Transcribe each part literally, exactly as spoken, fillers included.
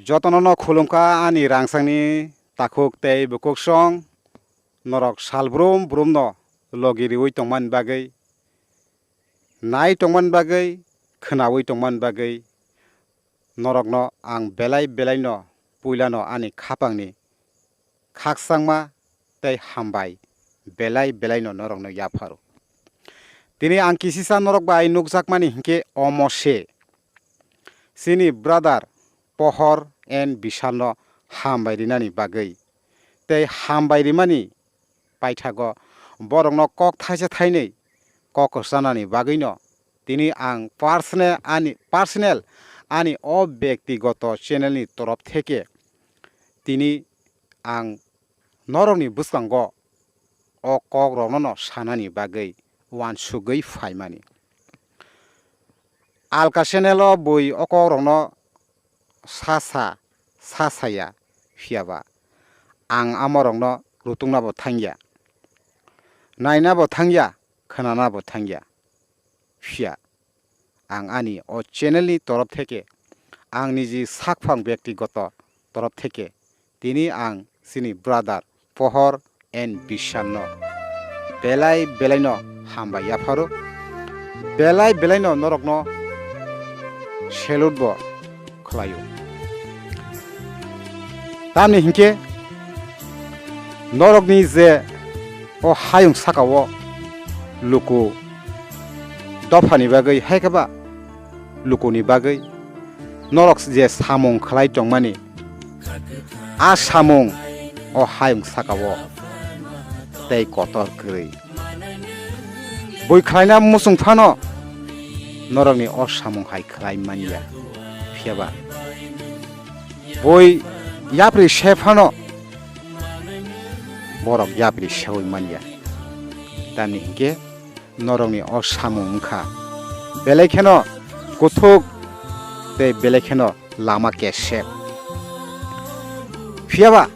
Jotono no khulumkha ani rangchakni takhuk tei bukuksong, norok salbrum brumno logi riwi tongmani bagwi, nai tongmani bagwi, khwnawi tongmani bagwi, norokno ang belai belaino puilano ani khapangni khakchangma tei hambai belai belaino norokno yapharo. Tini ang kisisa norok bai nukjakmani hinkhe omo se, chini brother Pohor and Bishalno hambai rinani bagwi tei hambai rimani paithago borokno kok thaisa thainwi kok kwchanani bagwino tini ang personal ani, personal ani o bektigoto channelni torof theke tini ang norokni bwskango o kokrokno no sanani bagwi uansugwi phaimani. Alka channel o bui o kokrokno sa sa, sa saya, phiya ba ang amorokno rutukna bo thangya, naina bo thangya, khwnana bo thangya. Phiya ang ani o channel ni torof theke, ang niji sakphang bektigoto torof theke, tini ang chini brother Pohor and Bishalno belai belaino hambai yapharo, belai belaino norokno salute bo khlaio. Tamni hinkhe norokni je o hayung sakao luku dophani bagwi, hai khe ba lukuni bagwi norok je samung khlai tongmani, a samung o hayung sakao tei kotor kwrwi. Bui khlaina muchung phano norokni o samung hai khlai manya. Phiya ba bui yapri se phano borok yapri seui manya. Tamni hinkhe norokni o samung wngkha belai kheno kuthuk tei belai kheno lama kesep. Phiya ba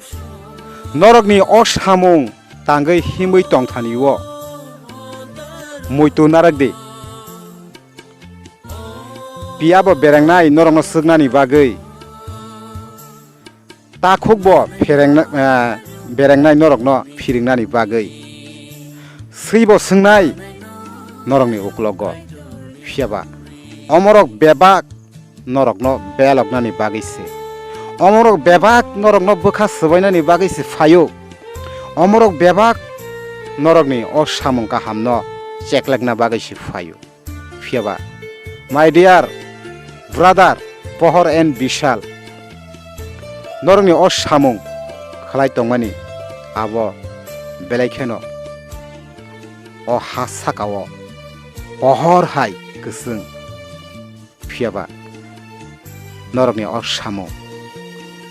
norokni o samung tangwi himwi tongthani o muitu narak di. Phiya bo berengnai norokno swknani bagwi. Takhuk bo pherengna-, eh, berengnai norokno phiringnani bagwi. Swi bo swngnai norokni uklogo. Phiya ba omorok bebak norokno beloknani bagwi se. Omorok bebak norokno bwkha swbainani bagwi se phaio. Omorok bebak norokni o samung kahamno cheklekna bagwi se phaio. Phiya ba, my dear brother Pohor and Bishal, norokni o samung khlai tongmani abo belai kheno o ha sakao pohor hai kwchwng. Phiya ba norokni o samung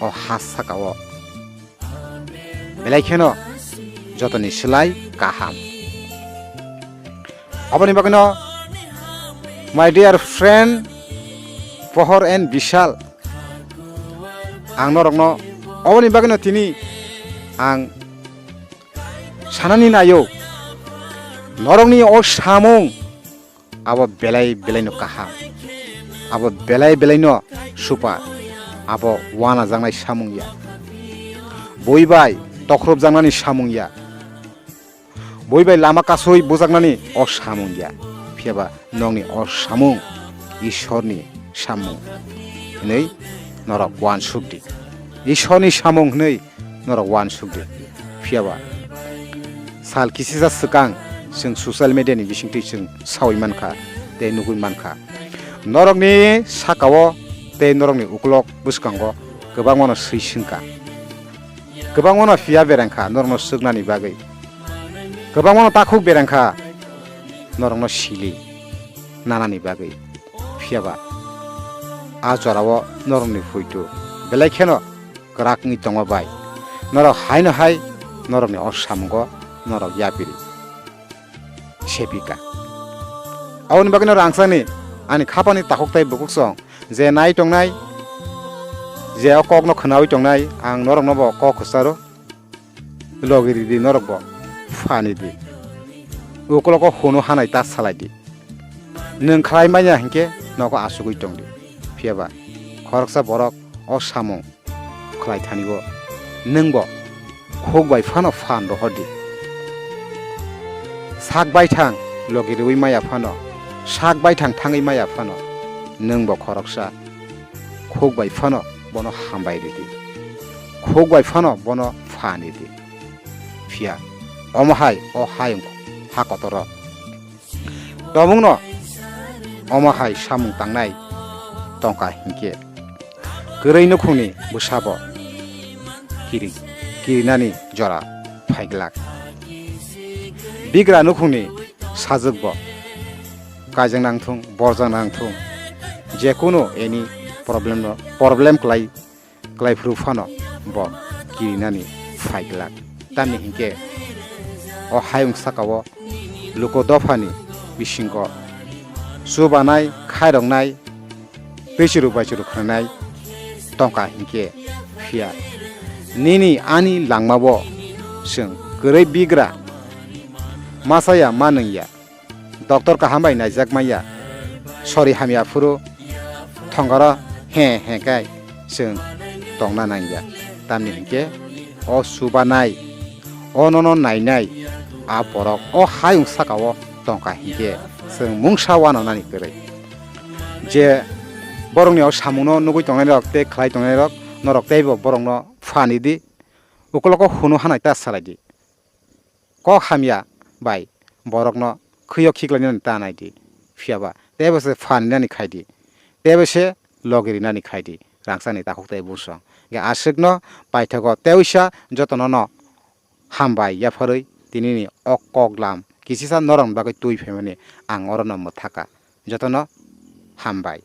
o ha sakao belai kheno jotoni slai kaham. Aboni bagwino, my dear friend Pohor and Bishal, ang norokno aboni bagwino tini ang sanani naio, norokni o samung abo belai belaino kaham, abo belai belaino super, abo wanajaknai samung ya, bui bai tokhorobjaknani samung ya, bui bai lama kasui bujaknani o samung ya, phiya ba nokni o samung Ishorni samung hwnwi norok uansuk di, Ishorni samung hwnwi norok uansuk di. Phiya ba sal kisisa swkang chwng social media ni bisingtwi chwng saui mankha tei nugui mankha, norokni sakao tei norokni ukulok bwskango kwbangmano swi swngkha, kwbangmano phiya berengkha norokno swknani bagwi, kwbangmano takhuk berengkha norokno sili nanani bagwi. Phiya ba a jorao norokni phuitu belai kheno kwrak wngwi tongma bai norok haino hai norokni o samungo norok yapiri sepika. Aboni bagwino rang sakni ani khapani takhuk tei bukuksong je nai tongnai, je o kokno khwnaui tongnai, ang norokno bo kok kwcharo logi ridi, norok bo phani di. Ukologo hunu hanai ta salai di. Nwng khlai manya hinkhe nogo asugui tong di. Phiya ba khoroksa borok o samung khlai thani o nwng bo khuk bai phano phan rohor di. Sak baithang logi rwui maya phano, sak baithang thangwi maya phano, nwng bo khoroksa khuk bai phano bono hambai ridi, khuk bai phano bono phan ridi. Phiya omo hai o hayung ha kotoro tongmungno omo hai samung tangnai tongkha hinkhe, kwrwi nukhungni bwsabo kiri, kirinani jora phaiglak. Bigra nukhungni sajwkbo kaijak nangthung, borjak nangthung, jekunu any problem no, problem klai, klai phuru phano bo kirinani phaiglak. Tamni hinkhe o hayung sakao luku dophani bisingo chubanai, khairoknai, twichuru baichuru khnanai tongkha hinkhe, phiya nini ani langmabo chwng kwrwi bigra masa ya ma nwng ya, doctor kaham bai naijak manya, sori hamya phuru thongaro he he kai chwng tongna nangya. Tamni hinkhe o chubanai, o nono nainai a borok o hayung sakao tongkha hinkhe chwng mungsa uananani kwrwi. Je borokni o samungno nugui tongnairok tei khlai tongnairok, norok teibo borokno phan ridi, ukologo hunu hanai ta salai di. Kok hamya bai borokno khwio khiklainani ta nai di, phiya ba teibo se phan rinani khai di, teibo se logi rinani khai di, rangchakni takhuk tei bwsong. Ge aswkno paithago teisa jotono no hambai yapharwi tinini o koklam kisisa norokni bagwi twi phaimani ang orono mwthaka. Jotono hambai.